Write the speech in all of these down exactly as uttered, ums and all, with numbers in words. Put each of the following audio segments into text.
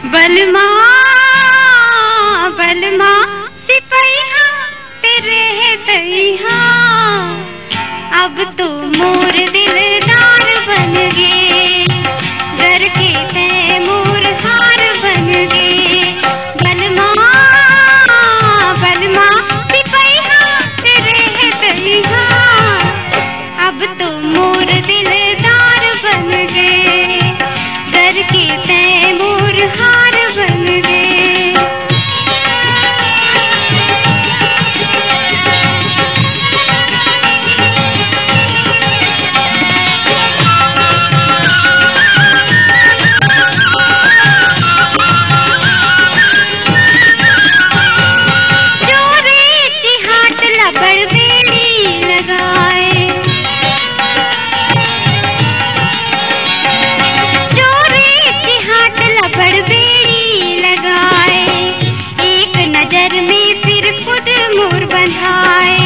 बलमा, बलमा, सिपहिया तेरे हे तइहा, अब तो मोर दिलदार बन गे, घर के तैं मोर हार बन गे। बलमा, बलमा, सिपहिया तेरे हे तइहा, अब तो मोर दिलदार बन गे, घर के तैं मोर हार बन गे। जोरे चिहाट ला बड़ बेड़ी लगाए, जोरे चिहाट ला बड़ बेड़ी लगाए, एक नजर में फिर खुद मोर बंधाए,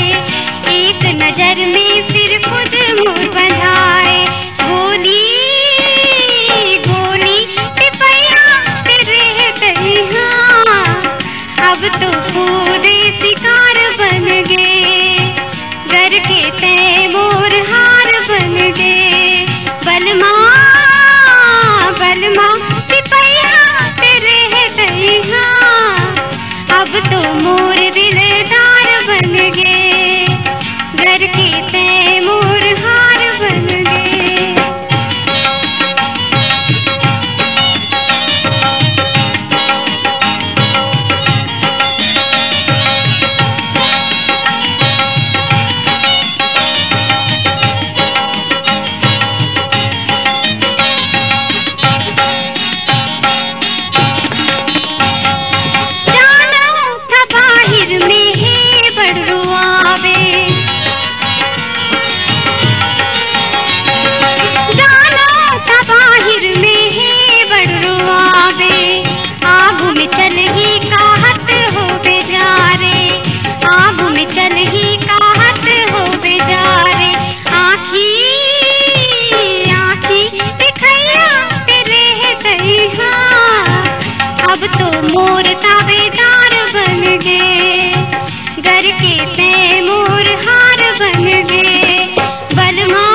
एक नजर में फिर खुद मोर बंधाए। गोली, गोली, सिपहिया तेरे हे तइहा, अब तो खुदे शिकार बन गे, घर के तैं मोर हार बन गे। बलमा, बलमा, सिपहिया तेरे हे तइहा, अब तो मोर दिलदार बन गे, घर के तैं मोर हार बन गे। जानो था बाहिर में हे बड़ रुआवे, जानो था बाहिर में हे बड़ रुआवे, आगू में चलही काहत होबे जा रे, आगू में चलही काहत होबे जा रे। आँखी, आँखी, सिपहिया तेरे हे तइहा, अब तो मोर ताबेदार बन गे, घर के तैं मोर हार बन गे। बलमा,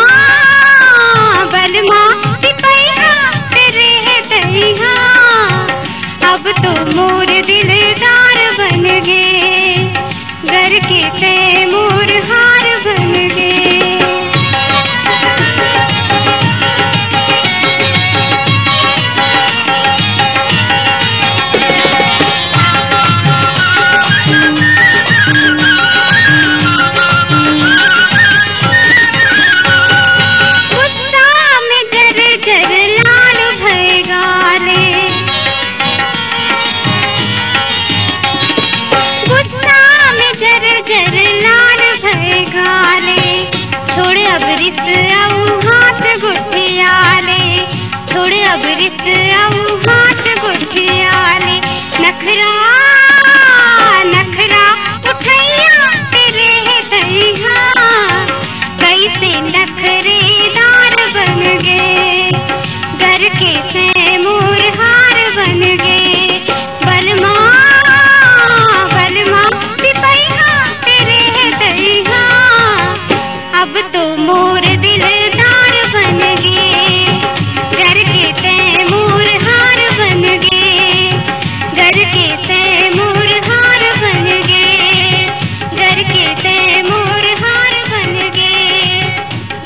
बलमा, सिपहिया तेरे हे तइहा, अब तो मोर दिलदार बन गे, घर के तैं मोर हार बन गे। गुस्सा में जर जर लाल भय गा रे, गुस्सा में जर जर लाल भय गा रे, छोड़ अब रिस अउ हाथ गोठिया ले, छोड़ अब रिस अउ हाथ गोठिया ले। नखरा, नखरा उठइया तेरे हे तइहा, कइसे नखरेदार बन गे, घर के तैं मोर हार बन गे। बलमा, बलमा, सिपहिया तेरे हे तइहा, अब तो मोर दिलदार बन गे, घर के तैं मोर हार बन गे, घर के तैं मोर हार बन गे, घर के तैं मोर हार बन गे,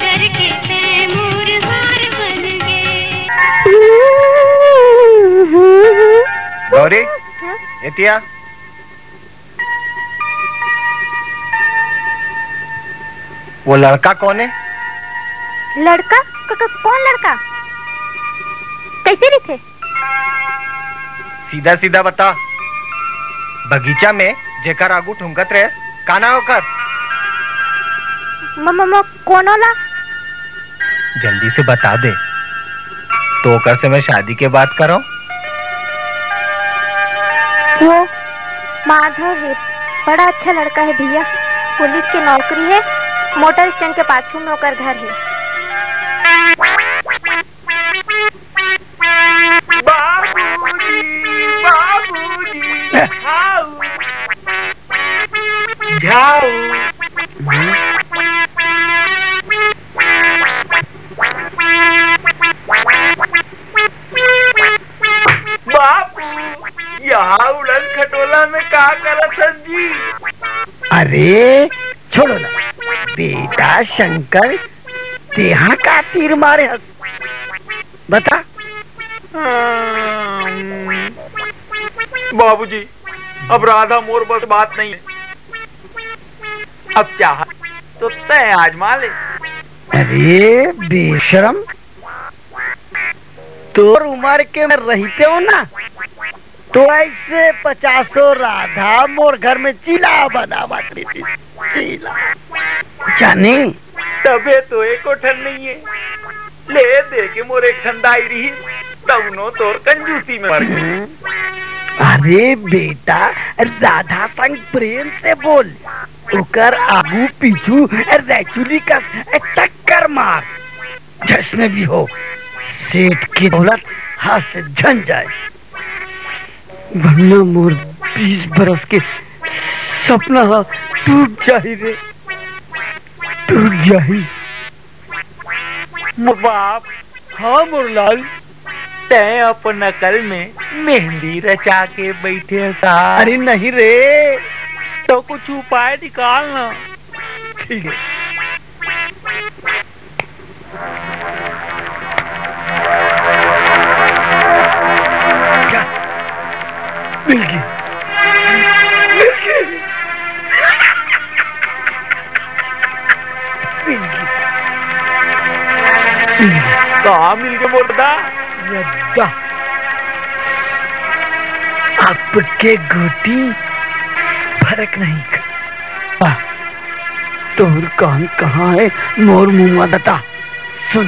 घर के तैं मोर हार बन गे। गौरी, हाँ? एतिया। वो लड़का कौन है? लड़का? क-, क-, कौन लड़का? कैसे रहिथे? सीधा सीधा बता। बगीचा में जेकर आगू ठुमकत रहे, का नाम ओकर? म-, म-, म-, कोनो ला? जल्दी से बता दे, तो ओकर से मैं शादी के बात करौं। वो माधव हे, बड़ा अच्छा लड़का हे भैया, पुलिस के नौकरी हे, मोटर स्टैंड के पाछू में ओकर घर हे। जाओ। बापू, यहाँ उड़न खटोला में का करत हस जी? अरे, छोड़ो ना। बेटा शंकर, तेहा का तीर मारे हस? बता। बाबूजी, अब राधा मोर बस बात नहीं है। अब चाह तो तय आजमा ले। अरे बेशरम, तोर उम्र के मैं रहिते हो ना, तो ऐसे पचासों राधा मोर घर में चीला बनावत रहितिस, चीला। जाने? तभे तो एको ठन नहीं है। ले दे के मोर एक ठन दाई रहिस, तउनो तोर कंजूसी में मर गे। अरे बेटा, राधा संग प्रेम से बोल, ओकर आगू पीछू रैचुली कस टक्कर मार। जैसने भी हो, सेठ की दौलत हाथ से झन जाए। वरना मोर बीस बरस के सपना ह टूट जाही रे, टूट जाही। मोर बाप, हाँ मोर लाल, तैं अपन अकल में मेहंदी रचा के बैठे हस। अरे नहीं रे। तो कुछ उपाय निकाल ना। ठीक है। जा, मिल गई, मिल गई, मिल गई, मिल गई। कहाँ मिल गए मोर दा? ये दा। आपके गोटी फर्क नहीं करता। तोर कान कहाँ है, मोर मुंह में बता। सुन।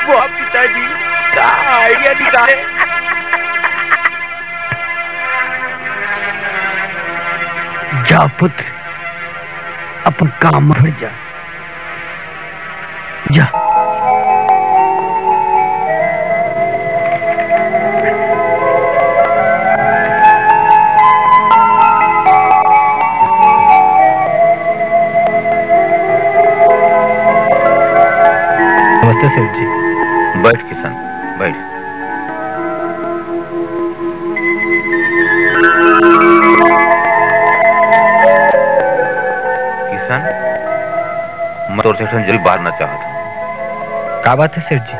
वाह पिताजी, का आइडिया निकाले। जा पुत्र, अपन काम में भिड़ जा। जा। नमस्ते सेठ जी। बैठ किशन, बैठ। किशन, मैं तोर से एक ठन जरूरी बात करना चाहत हूँ। का बात है सेठ जी?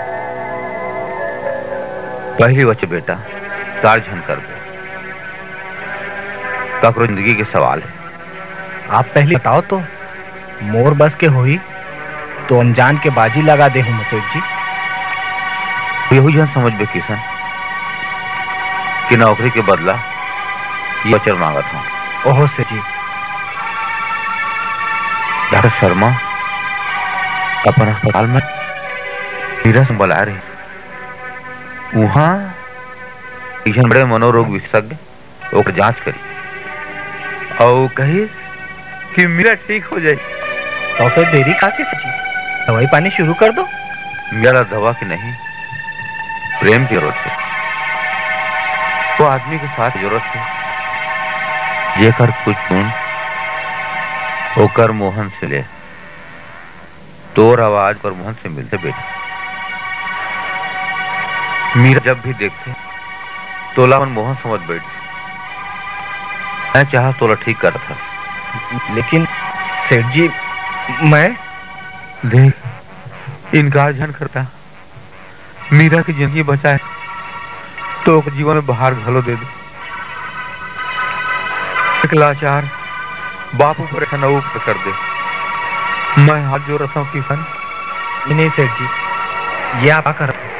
पहली वच बेटा, तार झन कर दे। ककरो जिंदगी के सवाल है। आप पहले बताओ तो, मोर बस के होही तो अनजान के बाजी लगा दे हूँ सेठ जी। यहू झन समझबे किशन कि नौकरी के बदला ये वचन मांगत हूँ। ओहो सेठ जी। डॉक्टर शर्मा अपन अस्पताल में मीरा संग बलाए रहे। उहाँ एक झन बड़े मनोरोग विशेषज्ञ ओकर जांच करी अउ कहिस कि मीरा ठीक हो जाई। तो फिर देरी का के जी? दवाई पानी शुरू कर दो। मीरा ला दवा की नहीं, प्रेम की जरूरत है। वो आदमी के साथ जरूरत है, जेकर कुछ गुण ओकर मोहन से ले। तोर आवाज पर मोहन से मिलथे बेटा। मीरा जब भी देखथे, तोला अपन मोहन समझ बैठथे। मैं चाहत तोला ठीक करत हस। लेकिन सेठ जी, मैं देख, इनकार झन करता। मीरा के जिंदगी बचाए, तो ओकर जीवन में बहार घलो दे दे। एक लाचार बाप ऊपर ऐसा न ऊपर कर दे। मैं हाथ जोड़ता हूँ किशन। नहीं, नहीं सेठ जी, ये आप क्या कर रहे हो?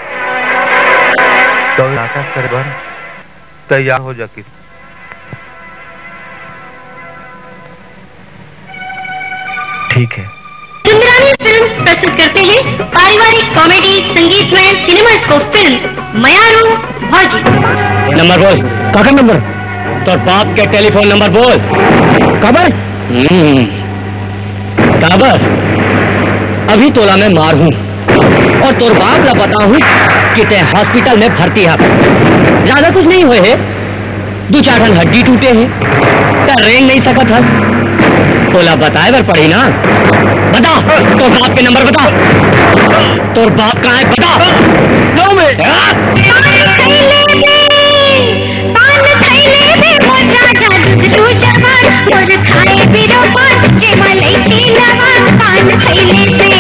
तो नाटक करे बर तैयार हो जा किशन। ठीक है। चंद्रानी फिल्म प्रस्तुत करते हैं पारिवारिक कॉमेडी संगीतमय सिनेमास्कोप फिल्म मयारू भौजी। नंबर बोल। काकर नंबर? तोर बाप के टेलीफोन नंबर बोल। काबर? हम्म। काबर? अभी तोला मैं मार हूँ। और तोर बाप ला बताहूँ कि तैं hospital में भर्ती हस। ज्यादा कुछ नहीं होए हे, दू चार ठन हड्डी टूटे हे, त रेंग नहीं सकत हस। तोला बताए बर पड़ी ना। बता, तोर बाप के number बता। तोर बाप कहाँ हे, बता। गाँव में। हाँ? पान खैले बे मोर राजा, दुधलू जवान, मोर खाए बिरो पान, जेमा लैची लवान, पान खैले बे।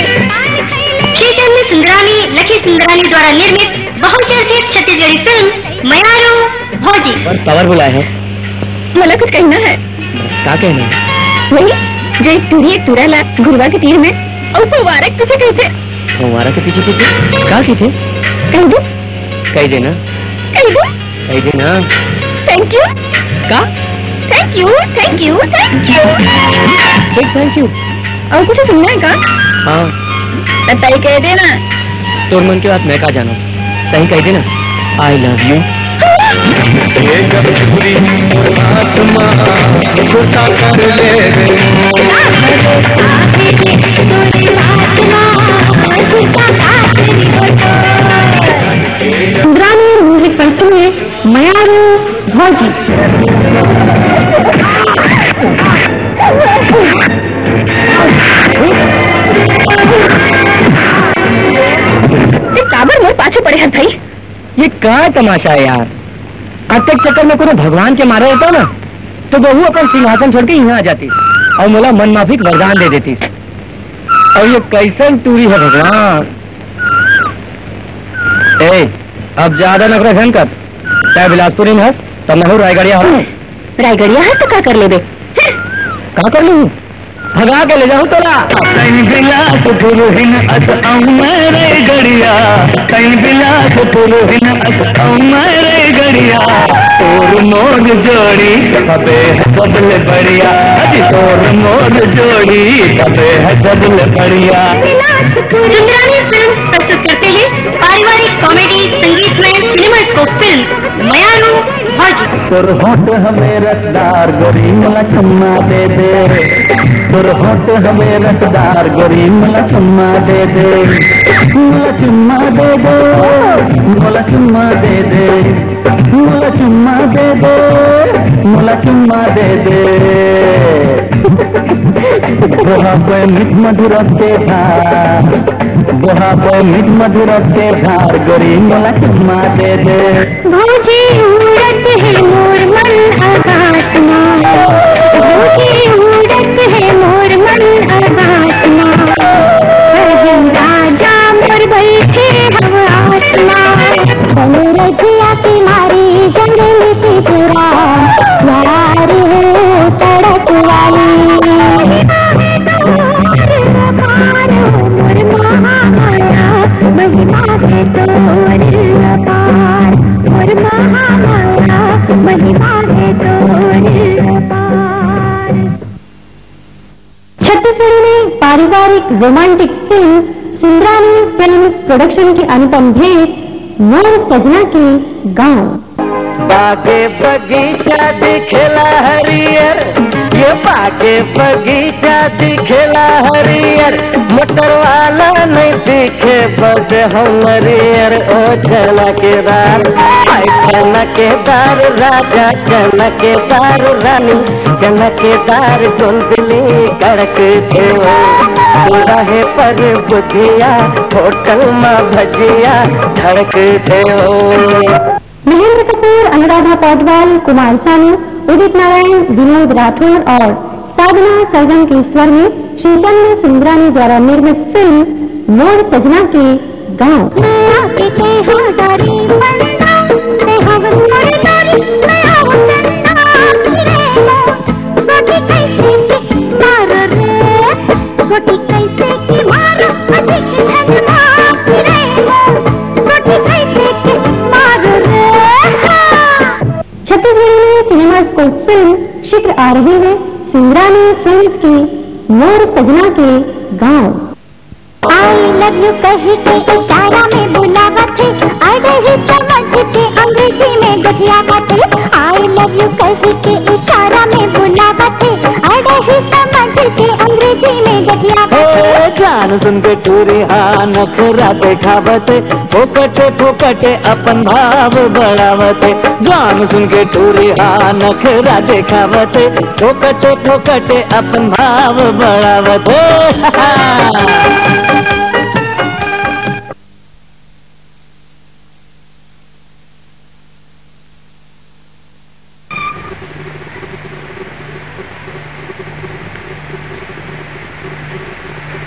श्री चंद्र सुंदरानी, लकी सुंदरानी द्वारा निर्मित बहुचर्चित छत्तीसगढ़ी फिल्म मयारू भौजी। पर काबर बुलाए हस? मोला कुछ कहना है। का कहना है? वही, जो एक टूरी एक टूरा ला घुरवा के तीर में अउ फव्वारा के पीछे कहिथे। फव्वारा के पीछे कहिथे? का कहिथे? कह दो। कह देना। कह दो। कह देना। Thank you। का? Thank you, thank you, thank you। सिर्फ thank you। अउ कुछ सुनना है का? हाँ। त तैं कह देना। तोर मन के बात मैं का जानों, तैं कह देना, I love you। ये जब छुरी मोर आत्मा, गुस्सा कर ले रे। इंद्राणी music पर सुनिए मयारू भौजी। ते काबर मोर पाछू पड़े हस भाई? ये का तमाशा है यार? अतक चक्कर में कोनो भगवान के मारे रहता ना, तो बहू अपन सिंहासन छोड़ के यहाँ आ जाती और मोला मन माफिक वरदान दे देती। और ये कैसन टूरी है भगवान? ए, अब ज्यादा नखरा झन कर। तैं बिलासपुरी में हस, त महू रायगढ़िया हूँ। रायगढ़िया हस त का कर लेबे? हम्म। का कर लूँ? भगा के ले जाऊँ तोला। तैं बिलासपुर हिन अस अऊ मैं रायगढ़िया। तैं बिलासपुर हिन अस अऊ मैं रायगढ़िया। तोर मोर जोड़ी तबे है सबले बढ़िया। अजी तोर मोर जोड़ी तबे है सबले बढ़िया। इंद्राणी फिल्म प्रस्तुत करते हैं पारिवारिक comedy संगीतमय सिनेमास्कोप फिल्म मयारू भौजी। तोर होठ हवे रसदार गोरी मोला चुम्मा दे दे। तोर होठ हवे रसदार गोरी मोला चुम्मा दे दे। मोला चुम्मा दे दे। मोला चुम्मा दे दे। मोला चुम्मा दे दे। मोला चुम्मा दे दे। बोहा पे मीठ मधुर के धार। बोहा पे मीठ मधुर के धार गोरी मोला चुम्मा दे दे। भौजी उड़त हे मोर मन आकाश मा। भौजी उड़त हे मोर मन आकाश मा। अरे राजा मोर बैठे हव आस मा। बने रजिया की मारी जंगल की चुरा। यार हो सड़क वाली। मोर महामाया, महिमा है तोर अपार। मोर महामाया, महिमा है तोर अपार। छत्तीसगढ़ी में पारिवारिक romantic फिल्म सिंदरानी फिल्म्स प्रोडक्शन के अनुपम भेंट मोर सजना के गांव। बागे बगीचा दिखेला हरियर, ये बागे बगीचा दिखेला हरियर, मोटर वाला नहीं दिखे बस हमरियर। ओ चना के दार, हाय चना के दार, राजा चना के दार, रानी चना के दार, गोंदली कड़क थे ओ। बुढ़ा है पर बुधिया, होटल मा भजिया धड़क थे ओ। महेंद्र कपूर, अनुराधा पौडवाल, कुमार सानू, उदित नारायण, विनोद राठौर और साधना सरगम के स्वर में श्री चंद्र सुंदरानी द्वारा निर्मित फिल्म मोर सजना के गांव। छत्तीसगढ़ी में सिनेमास्कोप फिल्म शीघ्र आ रही है सुंदरानी फिल्म्स की मोर सजना के गांव। I love you कही के इशारा में बुलावत हे, अड़ही समझ के अंग्रेजी में गोठियावत हे। I love you कही के इशारा में बुलावत हे, अड़ही समझ के अंग्रेजी हे, जान सुन के टूरी हा नखरा देखावत हे, फोकटे फोकटे अपन भाव बढ़ावत हे। जान सुन के टूरी हा नखरा देखावत हे, फोकटे फोकटे अपन भाव बढ़ावत हे।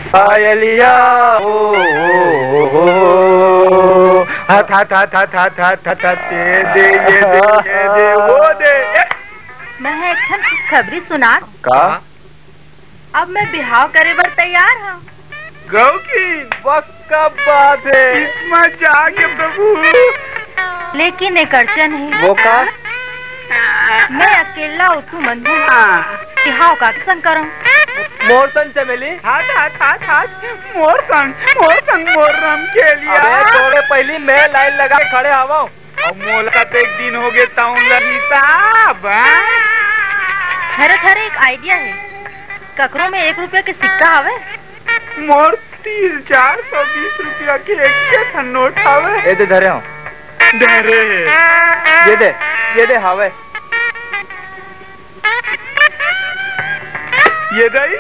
पायलिया, ओ, ओ, ओ, ओ। हथ, हथ, हथ, हथ, हथ, हथ, हथ, ये दे, ये दे, ये दे, वो दे। मैं एक ठन खुशखबरी सुना। का? अब मैं बिहाव करे बर तैयार हूँ। गौ की? पक्का बात है। इसमें जाके प्रभु। लेकिन एक अड़चन है। वो का? मैं अकेला उतू मन हूँ। हाँ। बिहाव का संग करूँ? मोर संग चमेली। हाथ, हाथ, हाथ, हाथ। मोर संग, मोर संग, मोर राम के लिया। अबे, तोरे पहली मैं लाइन लगा के खड़े हवं। अब मोला कतेक दिन हो गे तौन ल हिसाब, हाँ? अरे, अरे, एक आइडिया है। ककरो में एक रुपया के सिक्का हवे? मोर तीर चार सौ बीस रुपया के एक ठन नोट हवे। ए दे धरे हूँ। धरे हे। ये दे, ये दे हवे। ये दई।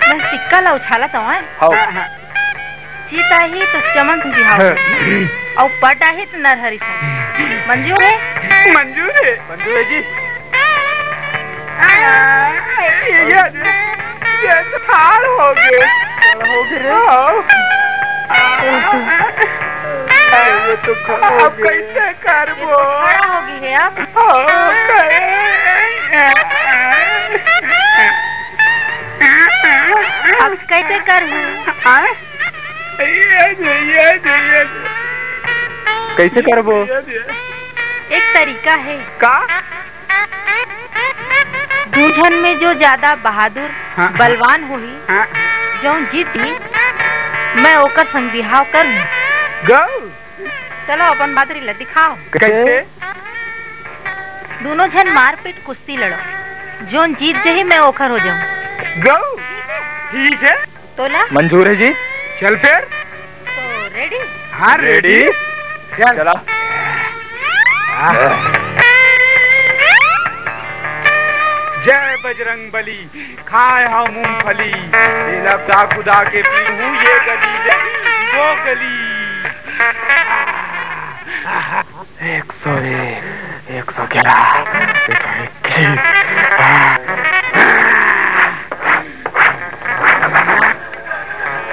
मैं सिक्का ला उछालत हवं। हव। हाँ, हाँ। जीत आही तो चमन संग बिहाव, अउ पट आही तो नरहरी संग। मंजूर है? मंजूर है। मंजूर है जी। आ, ये, ये, ये तो ठाड़ हो गए। ठाड़ हो गए रे। हाँ। ये तो खड़ा हो अब गए। कैसे करबो? ये तो खड़ा हो गई है अब। हाँ, करे। अब कैसे करबो? हाँ? ये दे, ये दे, ये दे। कैसे करबो? ये दे। एक तरीका है। का? दू झन में जो ज्यादा बहादुर, हाँ, हाँ। बलवान होही, हाँ। जौन जीतही, मैं ओकर संग बिहाव करहूँ। गौ। चलो, अपन बहादुरी ला दिखाओ। कैसे? दूनों झन मारपीट कुश्ती लड़ो, जौन जीत जही, मैं ओखर हो जाऊँ। गौ। ठीक है। तोला? मंजूर है जी। चल फिर। तो रेडी? हाँ, रेडी। रेडी। चल। चला। जय बजरंग बली, खाए हव मूंगफली, तेला का कुदा के पीहूं ये गली ले वो गली। एक सौ एक, एक सौ ग्यारह, एक सौ इक्कीस।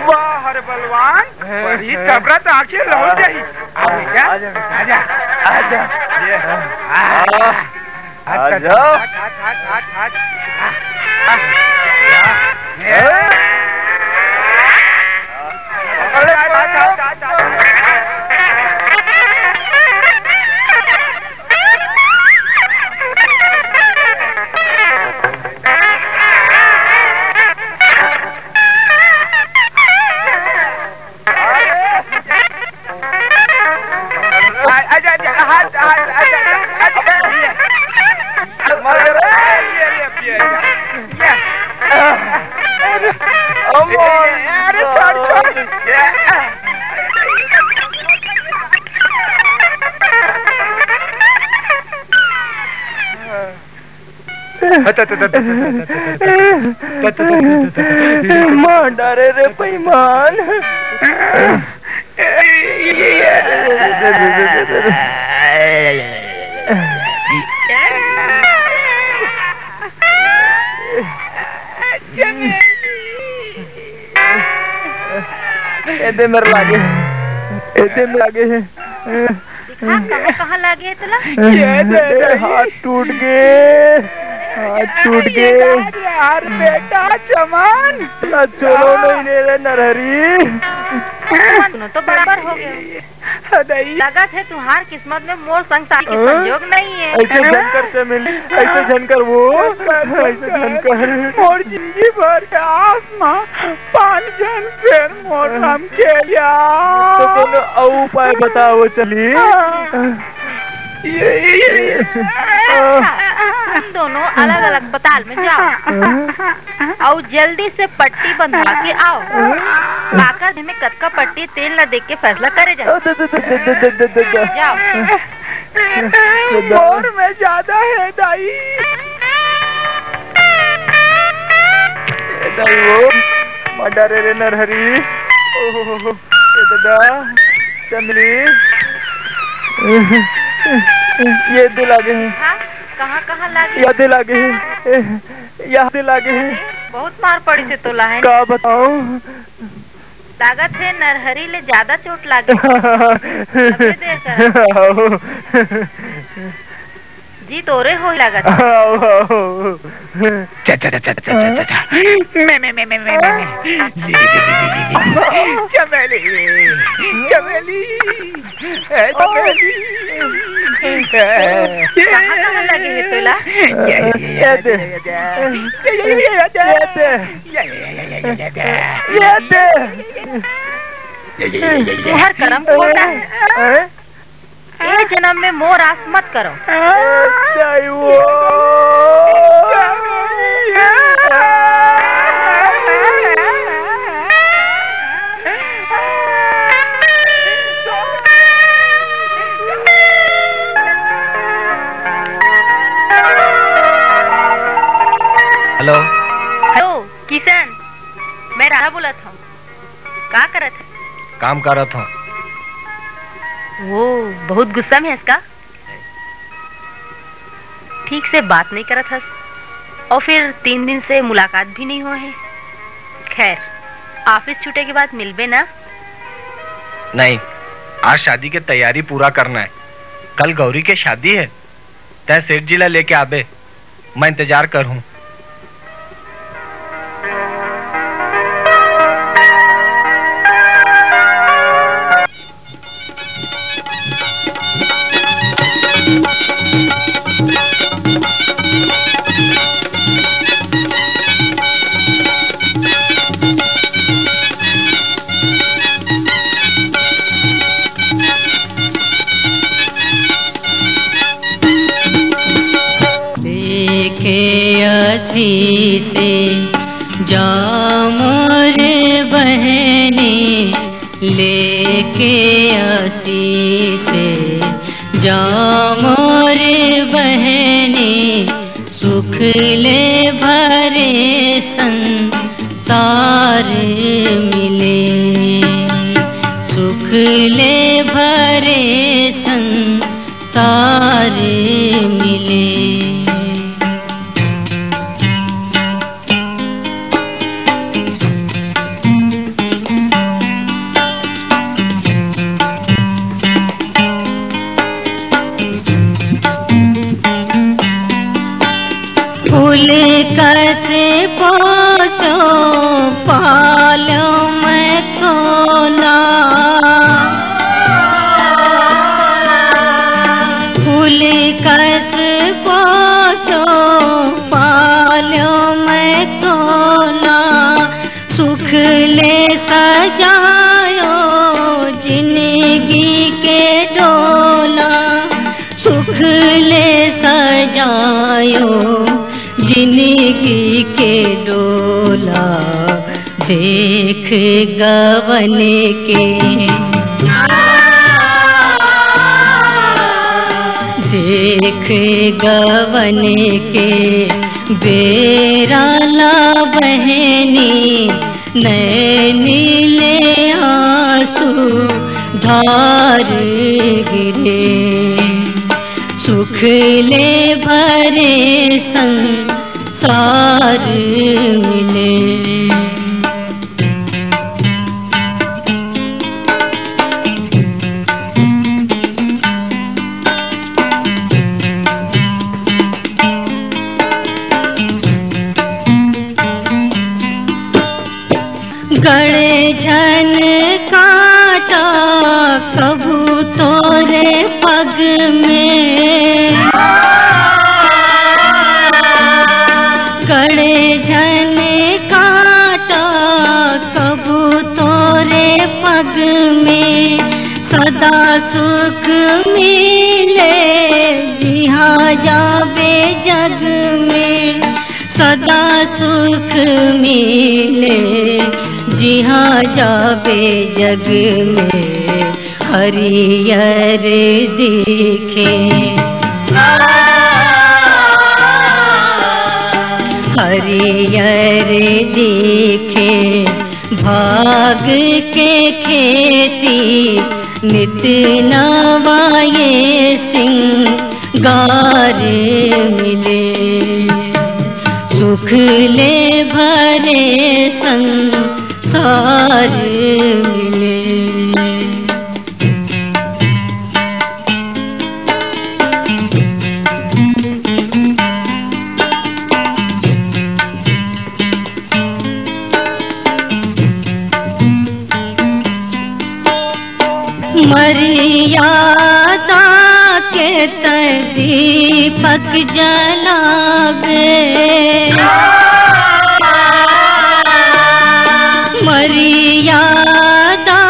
वाह, हर बलवान, बड़ी तबरत आंखें लहुट जाही। आ बेटा, आजा बेटा, आजा, आजा। ये, आ, आ, आ, आ, जा। हट, हट, हट, हट, हट। आ, आ, आ, ये। अरे, हट, हट, हट, हट, हट। अरे, छोड़, छोड़। मार डारे रे बेईमान। एदे मेर लागे, एदे मेर लागे। दिखा, कहाँ, कहाँ लागे हे तोला? ये दे ए, दे। हाथ टूट गे, हाथ टूट गे। ये यार, यार, बेटा चमन। ना छोड़ो नहीं ले रे नरहरी। सुनो तो, बराबर हो गए। हदई। लगत हे तुम्हार किस्मत में मोर संग शादी के हाँ? संजोग नहीं है। ऐसे झन कर चमेली, ऐसे झन कर वो, ऐसे झन कर। मोर जिंदगी भर के आस माँ पाँच झन फेर मोर राम खेलिया। तो कोनो अउ उपाय बताओ चली। हाँ। ये, ये, ये। तुम दोनों अलग-अलग अस्पताल में जाओ। हाँ। अउ जल्दी से पट्टी बंधवा के आओ। काकर देह में कतका पट्टी, तेन ला देख के फैसला करे जाए। जाओ। मोर में ज्यादा हे, दाई। ए दाई वो, मर डारे रे नरहरी। ओहो, ए दादा, चंदली। ये दे लागे हे। हाँ, कहाँ, कहाँ लागे? ये दे लागे हे। ए, ये दे लागे हे। बहुत मार पड़ी से तोला हे। का बताऊं? लागत हे नरहरी ले ज्यादा चोट लागे। तभे दे कर। जी तोरे हो लागत हे। आओ, आओ। चा, चा, चा। मैं, मैं, मैं, मैं, मैं, मैं, मैं। चमेली, चमेली, ए, चमेली। कहाँ, कहाँ लगे हे तोला? ये दे। ये दे। ये दे। तुहर करम खोटा हे। हैं? ए जन्म में मोर आस मत करो। हेलो। हेलो, किशन, मैं राधा बोलत हूँ। का करत हे? काम करत हूँ। वो बहुत गुस्सा में हस का? ठीक से बात नहीं करत हस, और फिर तीन दिन से मुलाकात भी नहीं हुआ है। खैर, ऑफिस छूटे के बाद मिलबे ना। नहीं, आज शादी के तैयारी पूरा करना है। कल गौरी के शादी है, तै सेठ जी ला लेके आबे। मैं इंतजार कर हूँ। लेके आशीष जा मोर बहनी, लेके आशीष जा मोर बहनी, सुख ले भरे संसार मिले, सुख ले भरे संसार सारे मिले। फूल कस पोसो पालो मैं तोला, फूल कस पोसो पालो मैं तोला, सुख ले सजायो जिंदगी के डोला, सुख ले सजायो जिंदगी के डोला। देख गवन के, देख गवन के बेरा ला बहनी, नैनी ले आंसू धार गिरे। सुख ले भरे संसार मिले। गड़े झन कांटा कभू तोरे पग में, गड़े झन कांटा कभू तोरे पग में, सदा सुख मिले जिहां जिहाँ जाबे जग में सदा सुख मिले, जिहाँ जाबे जग में हरियर दिखे। हरियर दिखे भाग के खेती, नित नवा ये सिंगार मिले। सुख ले भरे संसार मिले। मर्यादा के तय दीपक जलावे। मर्यादा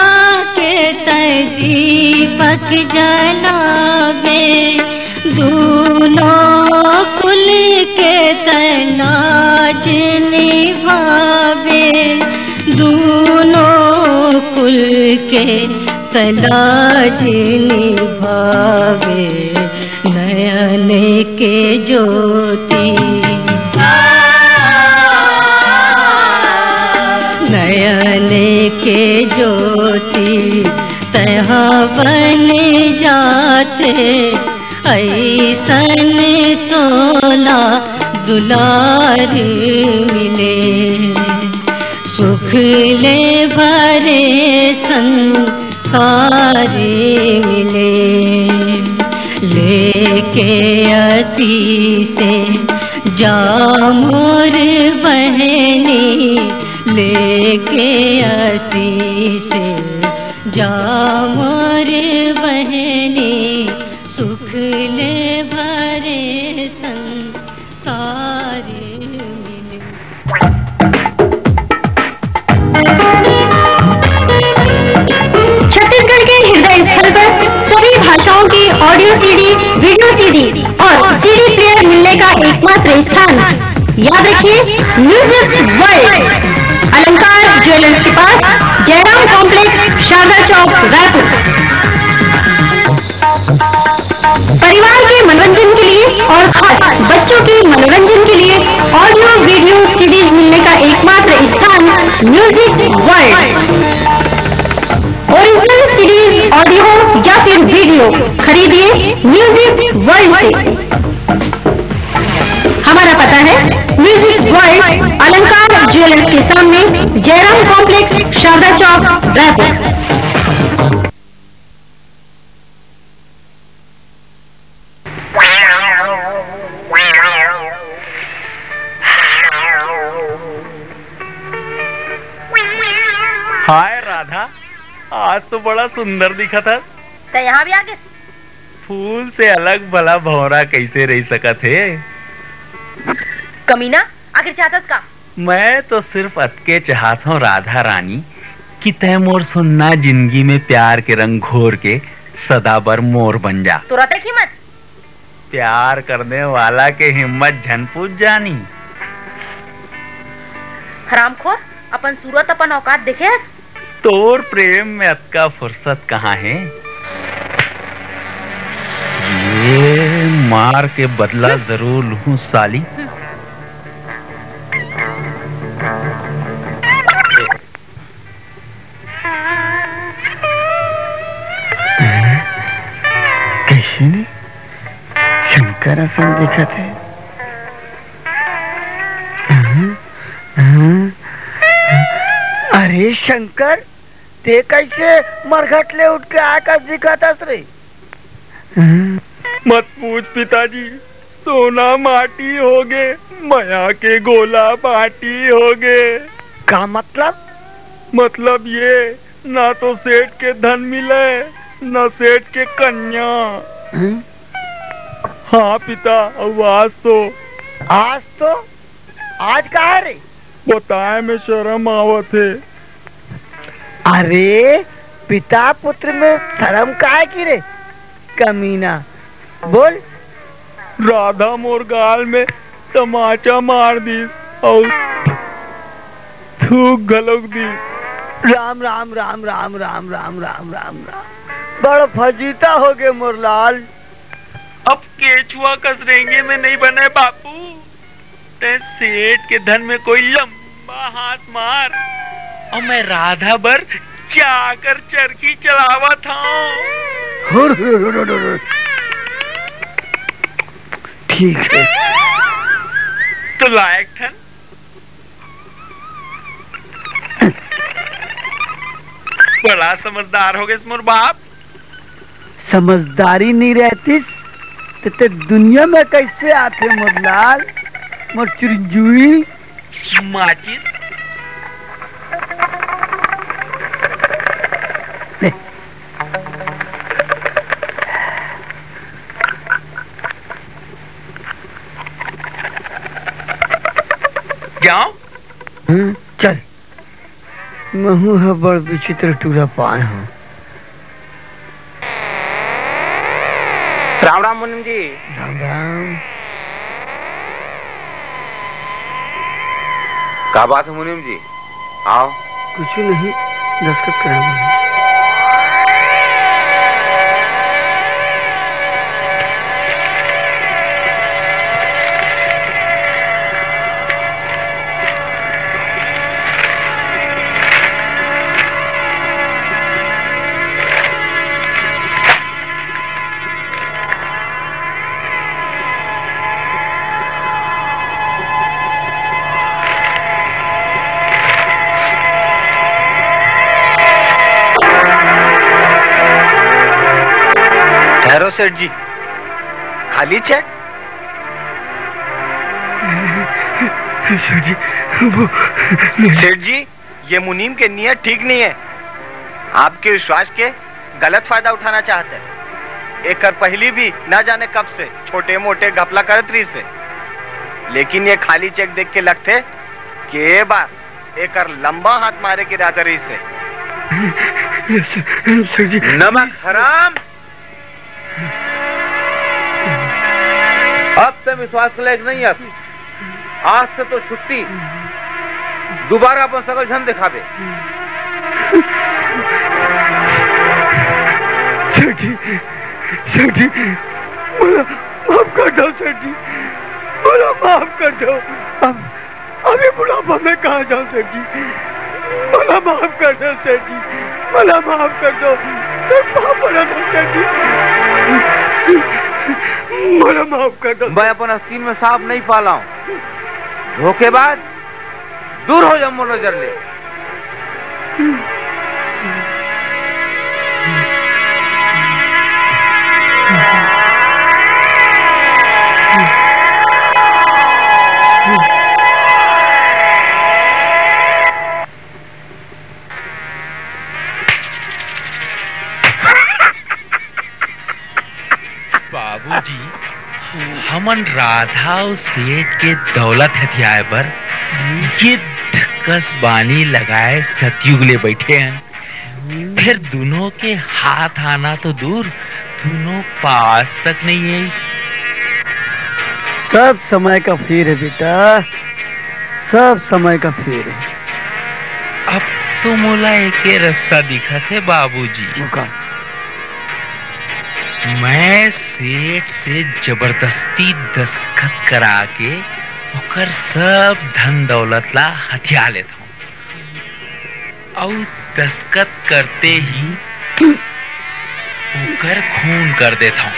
के तय दीपक जलावे। दूनों कुल के तय लाज निभावे। दूनों कुल के तय लाज निभावे। नयन के ज्योति, नयन के ज्योति तहाँ बन जाते, ऐसन तोला दुलार मिले। सुख ले भरे संसार मिले। लेके आशीष जा मोर बहनी, लेके आशीष जा मोर बहनी। सुख ले भरे संसार मिले। छत्तीसगढ़ के हृदय स्थल पर सभी भाषाओं की ऑडियो सीडी, वीडियो सीडी और सीडी प्लेयर मिलने का एकमात्र स्थान, याद रखिए, म्यूजिक वर्ल्ड, अलंकार ज्वेलर्स के पास, जयराम कॉम्प्लेक्स, शारदा चौक, रायपुर। परिवार के मनोरंजन के लिए और खास बच्चों के मनोरंजन के लिए ऑडियो वीडियो सीडीज मिलने का एकमात्र स्थान music world. Original CDs, audio या फिर वीडियो खरीदिए म्यूजिक वर्ल्ड से। हमारा पता है म्यूजिक वर्ल्ड, अलंकार ज्वेलर्स के सामने, जयराम कॉम्प्लेक्स, शारदा चौक, रायपुर। हाय राधा, आज तो बड़ा सुंदर दिखत हस। त यहाँ भी आ गे? फूल से अलग भला भौंरा कइसे रह सकत हे? कमीना, आखिर चाहतस का? मैं तो सिर्फ अतके चाहत हूँ राधा रानी, कि तैं मोर सुन्ना जिंदगी में प्यार के रंग घोर के सदा बर मोर बन जा। तोर अतेक हिम्मत? प्यार करने वाला के हिम्मत झन पूछ जानी। हरामखोर, अपन सूरत, अपन औकात देखे हस? तोर प्रेम में अतका फुर्सत कहाँ हे? ये मार के बदला जरूर लूँ साली। कइसे ने? शंकर असन दिखत हे। अरे शंकर, तें कइसे मरघट ले उठ के आए कस दिखत हस रे? मत पूछ पिताजी, सोना माटी होगे, मया के गोला माटी होगे। का मतलब? मतलब ये, ना तो सेठ के धन मिले, ना सेठ के कन्या। हम्म? हाँ पिता, अउ आज तो। आज तो? आज का हे रे? बताए में शरम आवत हे। अरे, पिता पुत्र में शरम काय की रे, कमीना? बोल, राधा मोर गाल में तमाचा मार दिस अउ थूक घलोक दिस। राम, राम, राम, राम, राम, राम, राम, राम, राम। बड़ फजीता होगे मोर लाल। अब केचुआ कस रेंगे में नइ बनय बापू। तैं सेठ के धन में कोई लंबा हाथ मार, अउ मैं राधा बर जाकर चरखी चलावत हंव। हुर, हुर, हुर, हुर, हुर। ठीक हे। तो लायक ठन। बड़ा समझदार होगेस मोर बाप। समझदारी नइ रहतिस, त ते दुनिया में कइसे आथे मोर लाल, मोर चुरंजुई? माचिस। ले। जांव? हम्म, चल। महूं ह बड़ विचित्र टूरा पाय हंव। राम राम मुनीम जी। राम राम। का बात हे मुनीम जी? आव। कुछू नहीं, दस्तखत करा। ठहरो सेठ जी, खाली चेक? सेठ जी, वो सेठ जी, ये मुनीम के नियत ठीक नहीं है। आपके विश्वास के गलत फायदा उठाना चाहत हे। एकर पहली भी ना जाने कब से छोटे मोटे घपला करत रहिस हे, लेकिन ये खाली चेक देख के लगथे कि ये बार एकर लंबा हाथ मारे के इरादा रहिस हे। सेठ जी। नमक हराम। अब तैं विश्वास के लायक नहीं हस। आज से तो छुट्टी। दोबारा अपन सकल झन देखाबे। सेठ जी, सेठ जी, मोला माफ कर दव सेठ जी, मोला माफ कर दव। अब अभी बुढ़ापा में कहाँ जाऊं सेठ जी? मोला माफ कर दव सेठ जी, मोला माफ कर दव। मैं पाप बड़ा था सेठ जी, मोला माफ कर दव। मैं अपन आस्तीन में सांप नहीं पाला हूँ। धोखेबाज, दूर हो जा मोर नजर ले। बाबूजी, हमन राधा अउ सेठ के दौलत हथियाए बर गिद्ध कस बानी लगाए सतयुग ले बइठे हन। फेर दूनों के हाथ आना तो दूर, दूनों पास तक नइ आइस। सब समय का फेर हे बेटा, सब समय का फेर हे। अब तो मोला एके रस्ता दिखत हे बाबूजी। वो का? मैं सेठ से जबरदस्ती दस्खत करा के ओकर सब धन दौलत ला हथिया लेथंव। अउ दस्खत करते ही ओकर खून कर देथंव।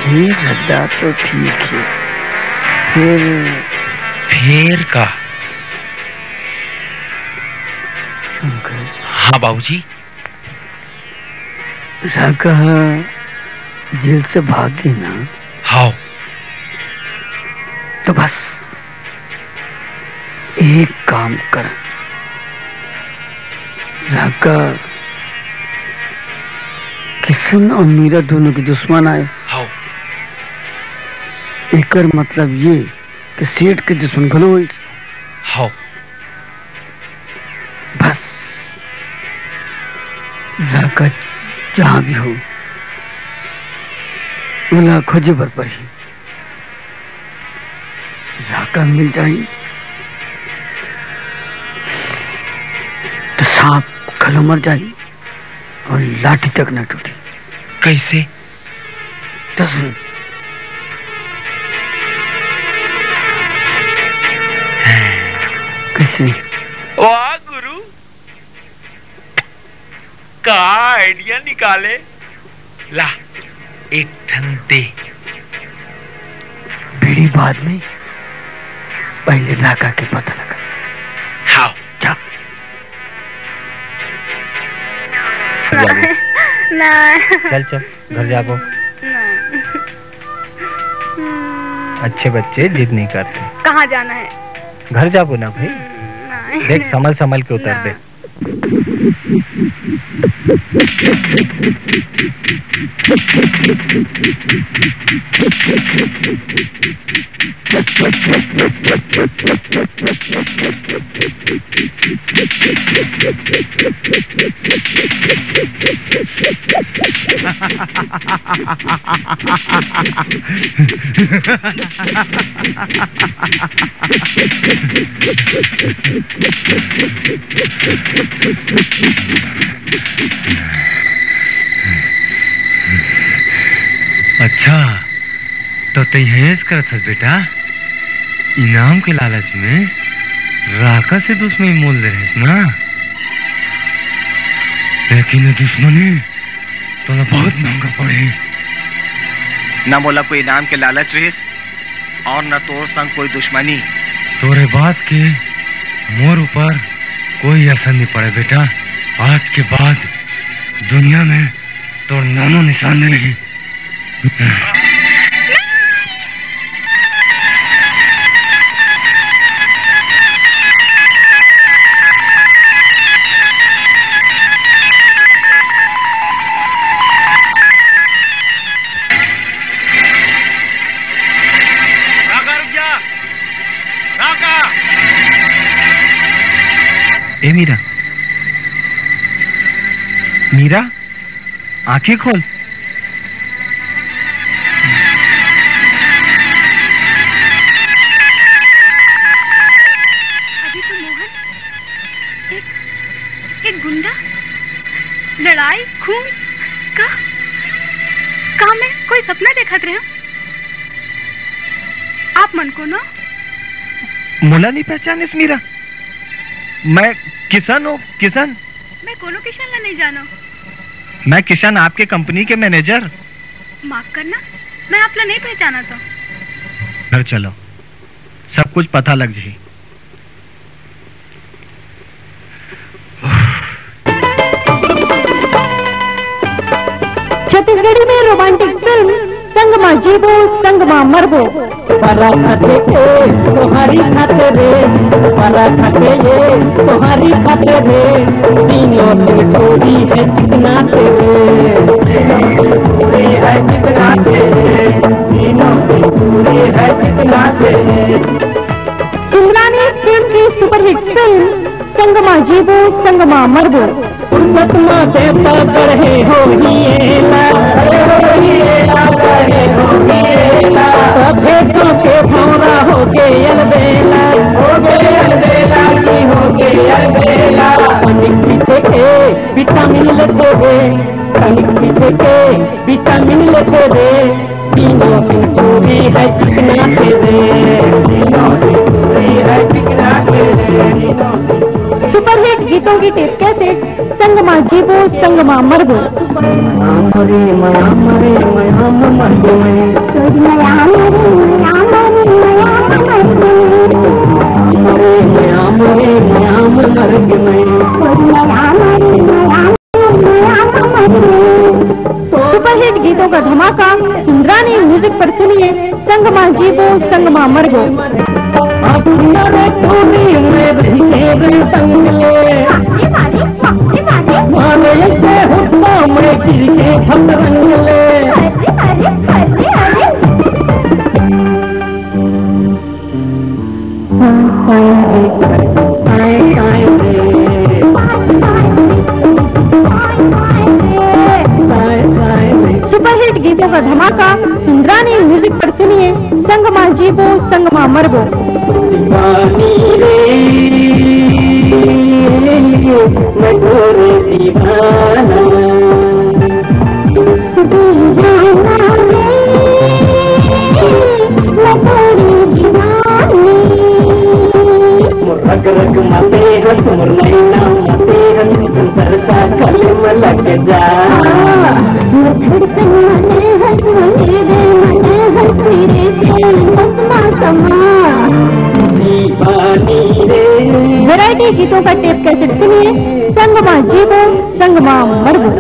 ये रद्दा तो ठीक हे, फेर? फेर का? शंकर। हाँ बाबूजी। राधा जेल से भाग गे ना? हाव। तो बस एक काम कर, राधा, किशन अउ मीरा दूनों के दुश्मन आय। हाव। एकर मतलब ये कि सेठ के दुश्मन घलो होइस। हाव। बस, राधा जहाँ भी हो, मोला खोजे बर पड़ही। राका मिल जाही त सांप घलो मर जाही अउ लाठी तक न टूटही। कइसे? त सुन। कइसे? वाह गुरु, का idea निकाले। ला, एक ठन दे। बीड़ी बाद में, पहले राका के पता लगा। हाव। जा। घर जाबो। नहीं। चल, चल, घर जाबो। नहीं। हम्म। अच्छे बच्चे जिद नहीं करते। कहाँ जाना है? घर जाबो ना भाई। हम्म, नहीं। देख, संभल संभल के उतर ना। दे। अच्छा, तो तैं हेस करत हस बेटा, इनाम के लालच में राका से दुश्मनी मोल ले रहेस ना? लेकिन ये दुश्मनी तोला बहुत महंगा पड़े। ना मोला कोई इनाम के लालच रहिस और ना तोर संग कोई दुश्मनी। तोरे बात के मोर ऊपर कोई असर नहीं पड़े बेटा। आज के बाद दुनिया में तोर नामो निशान नहीं रही। राका, रुक जा। राका। ए मीरा, मीरा, आंखें खोल। अभी तो मोहन एक, एक गुंडा, लड़ाई, खून का, का मैं कोई सपना देखत रहे हूँ? आप मन कोनो? मोला नहीं पहचानिस मीरा? मैं किशन हूँ, किशन। मैं कोनो किशन ला नहीं जानो। मैं किशन, आपके कंपनी के मैनेजर। माफ करना, मैं आप ला नहीं पहचाना तो। घर चलो, सब कुछ पता लग जाही। छत्तीसगढ़ी में रोमांटिक फिल्म संग मा जीबो संग मा मरबो। परा खाते ए, सोहारी खाते रे, परा खाते ए, सोहारी खाते रे, तीनों दिन पूरी है चिकनाते रे। तीनों दिन पूरी है चिकनाते रे, तीनों दिन पूरी है चिकनाते रे। सुंदरानी फिल्म की सुपरहिट फिल्म संगमा जीबो संगमा मरबो। फुर्सत मा देवता गढ़े हो हिएला, गढ़े हो हिएला, गढ़े हो हिएला। सभे गाँव के भौरा हो गे अलबेला, हो गे अलबेला, जी हो गे अलबेला। टॉनिक पीछे के विटामिन लेते रे, टॉनिक पीछे के विटामिन लेते रे। तीनों दिन पूरी है चिकना के रे, तीनों दिन पूरी है चिकना के रे। सुपरहिट गीतों की टेप कैसेट संगमा जीबो संगमा मरबो। मयाम रे मयाम रे मयाम मर गए। मयाम रे मयाम रे मयाम मर गए। मयाम रे मयाम रे मयाम मर गए। मयाम रे मयाम सुपरहिट गीतों का धमाका सुंदरानी म्यूजिक पर सुनिए। संगमा जीबो संगमा मरबो। अब नरे टोली में रहिए रे संगले। मारे से हुक्का में गिर के फतरंगले। सुपरहिट गीतों का धमाका। रानी म्यूजिक पर सुनिए, संग मा जीबो, संग मा मरबो। दीवानी रे, मैं तोर दीवाना। दीवाना रे, मैं तोर दीवानी। मोर रग रग मा ते हस, मोर नैना मा ते हस, संसार सा कले मा लग जा। मोर धड़कन मा ते हस, मोर हृदय मा ते हस, तेरे प्रेम बस मा समा। दीवानी रे। वैरायटी गीतों का टेप कैसेट सुनिए, संग मा जीबो, संग मा मरबो।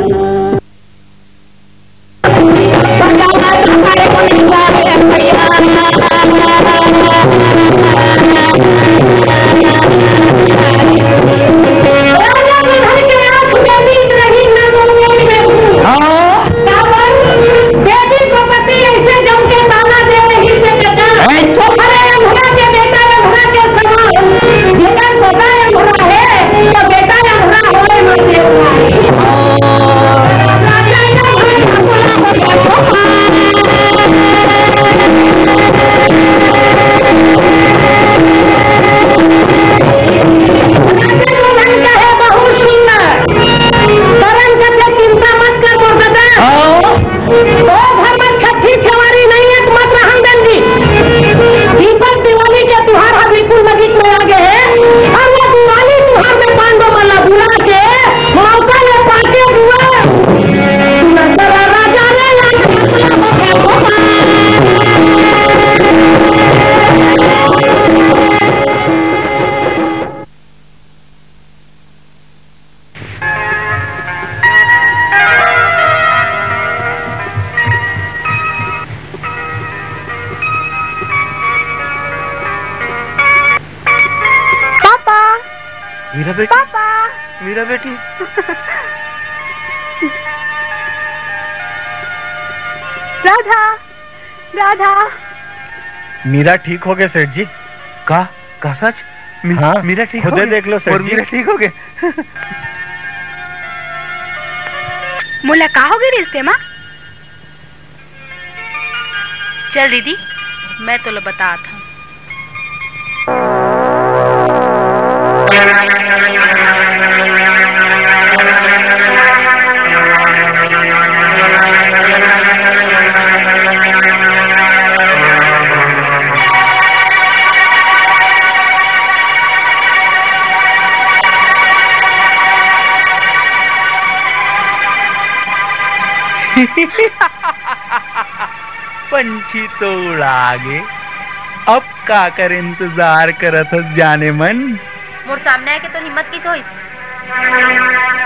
दीपक दिवाली के तुहार हा बिल्कुल नजीक में आ गए हे। अउ वो दिवाली तुहार में पांडव मन ला बुला के मौका ले पाके दुआ। नजर राजा रे। पापा। मीरा बेटी। पापा। मीरा बेटी। राधा। राधा। मीरा ठीक हो गए सेठ जी। का? का सच? मी-, हाँ, मीरा ठीक हो गए? खुदे देख लो सेठ जी। मीरा ठीक हो गए? मोला का हो गए रिश्ते मा? चल दीदी, मैं तोला बतात हूँ। पंछी तो उड़ा गे, अब काकर इंतजार करत हस जाने मन? मोर सामने आके तोर हिम्मत कइसे होइस?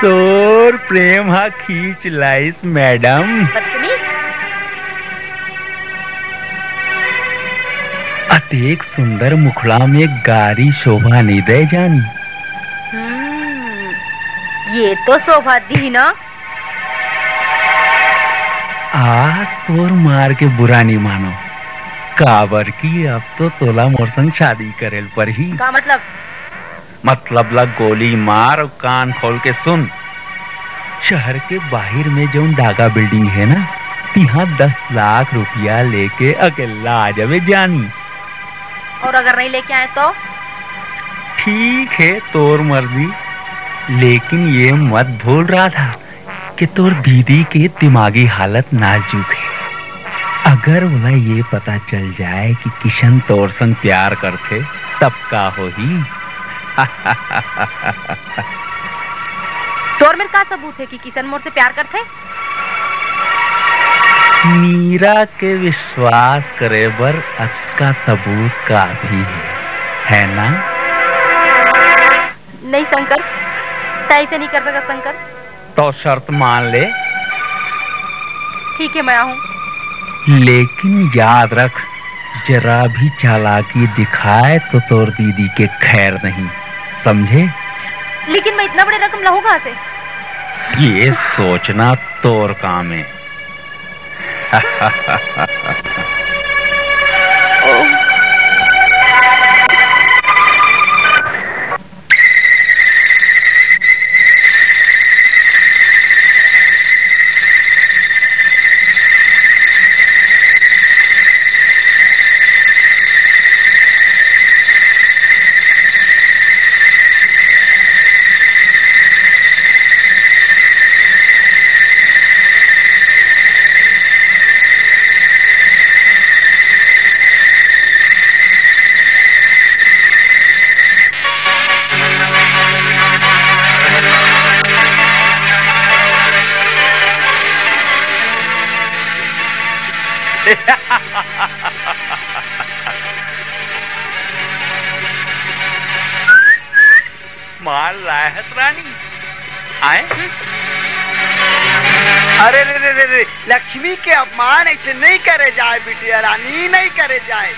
तोर प्रेम हा खींच लाइस मैडम। बदतमीज। अतेक सुंदर मुखड़ा में गारी शोभा नइ दे जानी। हम्म, ये तो शोभा दी ना। आज तोर मार के बुरा नइ मानो, काबर कि अब तो तोला मोर संग शादी करे ल परही। का मतलब? मतलब ला गोली मार अउ कान खोल के सुन। शहर के बाहिर में जउन डागा बिल्डिंग हे ना, तिहां दस लाख रुपया लेके अकेल्ला आ जाबे जानी। अउ अगर नइ लेके आए तो? ठीक हे, तोर मर्जी, लेकिन ये मत भूल राधा, कि तोर दीदी के दिमागी हालत नाजुक हे। अगर ओला ये पता चल जाए कि किशन तोर संग प्यार करथे, तब का होही? तोर मेर का सबूत हे कि किशन मोर से प्यार करथे? मीरा के विश्वास करे बर अतका सबूत काफी हे, है ना? नहीं शंकर, तैं ऐसे नहीं करबे का शंकर। तो शर्त मान ले। ठीक है, मैं आऊँ। लेकिन याद रख, जरा भी चालाकी दिखाए तो तोर दीदी के खैर नहीं, समझे? लेकिन मैं इतना बड़े रकम लाऊं कहाँ से? ये सोचना तोर काम है। मार लाए हस रानी। आए? अरे रे रे रे रे, लक्ष्मी के अपमान ऐसे नहीं करे जाए बिटिया रानी, नहीं करे जाए।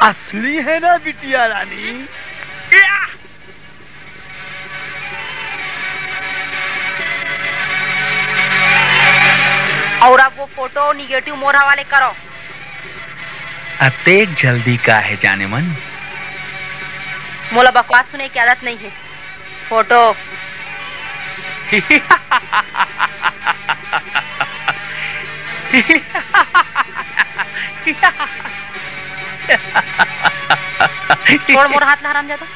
असली है ना बिटिया रानी? और अब वो फोटो निगेटिव मोर हवाले करो। अतेक जल्दी का है जाने मन? मोला बकवास सुने की आदत नहीं है। फोटो। छोड़ मोर हाथ ला, हरामजादा।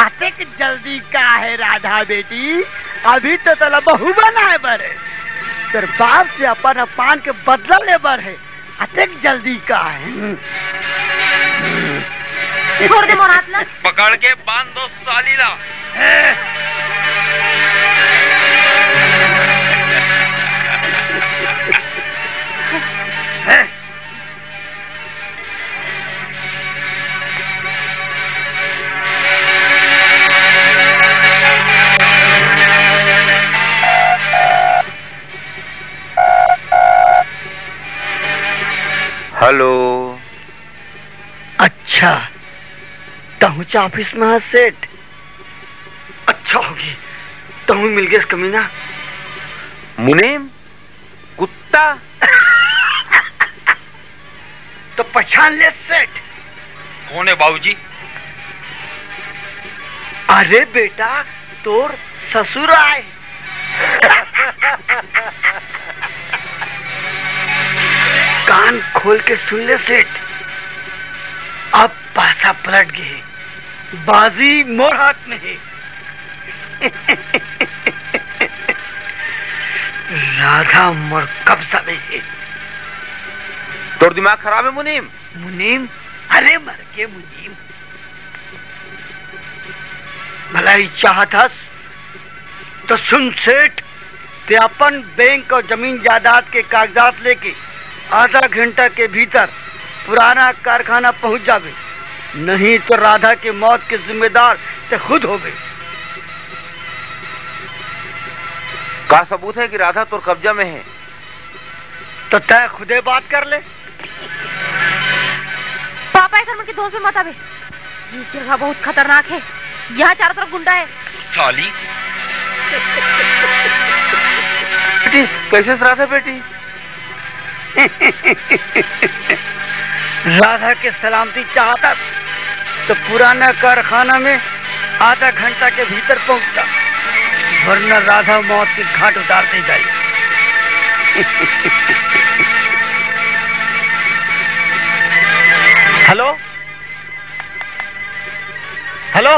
अतेक जल्दी का है राधा बेटी? अभी तो तोला बहू बनाए बर है। तोर बाप से अपन अपमान के बदला ले बर है। अतेक जल्दी का है? छोड़ दे मोर हाथ ला। पकड़ के बांध दो साली ला। हेलो। अच्छा, तहूँच ऑफिस में हस सेठ? अच्छा होगे, तहूँ मिल गेस कमीना। मुनीम, कुत्ता। तो पहचान ले सेठ। कौन है बाबूजी? अरे बेटा, तोर ससुर आए। कान खोल के सुन ले सेठ, अब पासा पलट गे हे, बाजी मोर हाथ में हे। राधा मोर कब्जा में हे। तोर दिमाग खराब हे मुनीम। मुनीम? अरे मर गे मुनीम। भलाई चाहत हस तो सुन सेठ, ते अपन बैंक और जमीन जायदाद के कागजात लेके आधा घंटा के भीतर पुराना कारखाना पहुंच जाबे, नहीं तो राधा के मौत के जिम्मेदार ते खुद होबे। का सबूत है कि राधा तोर कब्जा में है? तो तय खुदे बात कर ले। पापा, एकर मन के धोस में मत आबे। ये जगह बहुत खतरनाक है। यहाँ चारों तरफ गुंडा है। साली। बेटी, कैसे राधा बेटी? राधा के सलामती चाहता तो पुराना कारखाना में आधा घंटा के भीतर पहुंचता, वरना राधा मौत के घाट उतार दे जाई। Hello, hello,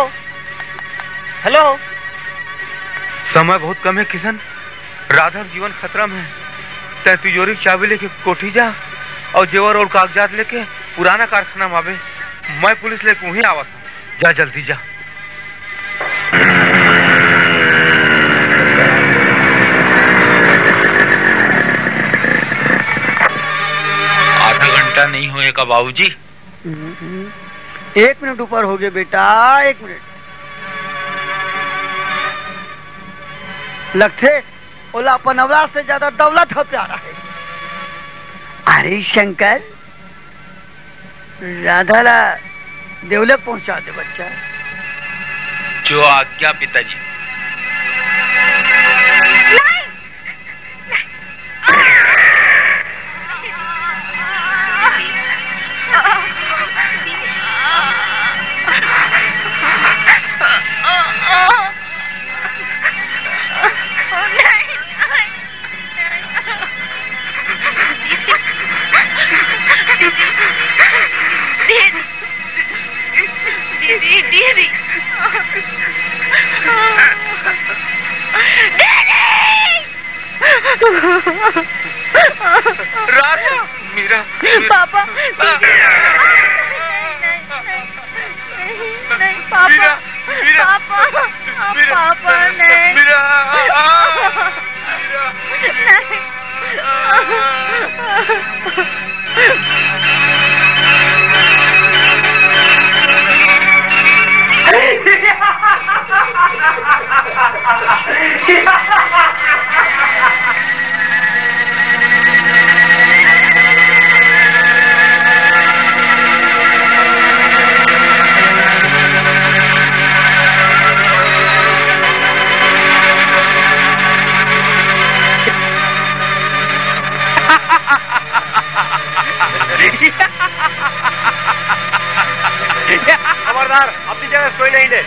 hello. समय बहुत कम है किशन, राधा के जीवन खतरा में है। तै तिजोरी के चाबी लेके कोठी जा और जेवर और कागजात लेके पुराना कारखाना में आबे। मैं पुलिस लेके वहीं आवत हूँ, जा जल्दी जा। आधा घंटा नहीं होए का बाबूजी? हम्म, हम्म। एक मिनट ऊपर होगे बेटा, एक मिनट। लगथे ओला अपन औलाद से ज्यादा दौलत ह प्यारा है। अरे शंकर, राधा ला देवलोक पहुंचा दे बच्चा। जो आज्ञा पिताजी। नहीं, दीदी, दीदी। पापा, नहीं, नहीं, नहीं, नहीं, पापा, मीरा, मीरा, पापा, मीरा, पापा, नहीं। मीरा, मीरा, नहीं। खबरदार, अपनी जगह सोई नहीं दे।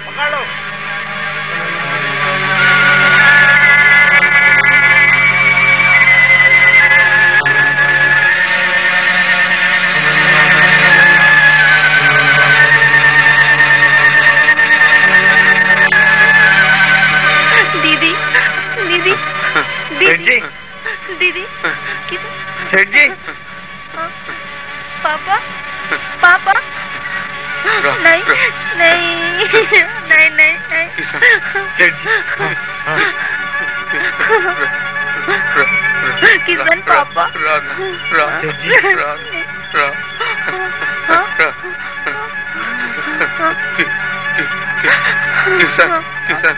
पकड़ लो। दीदी, दीदी, सेठ जी। दीदी, किस सेठ जी। Papa, papa. रा-, नहीं, रा-, नहीं, नहीं, नहीं, नहीं। किशन। सेठ जी। रा-, रा-, रा-, किशन रा-, पापा। रा-, रा-, सेठ जी। रा-, रा-, रा-, कि-, कि-, कि-, किशन, किशन।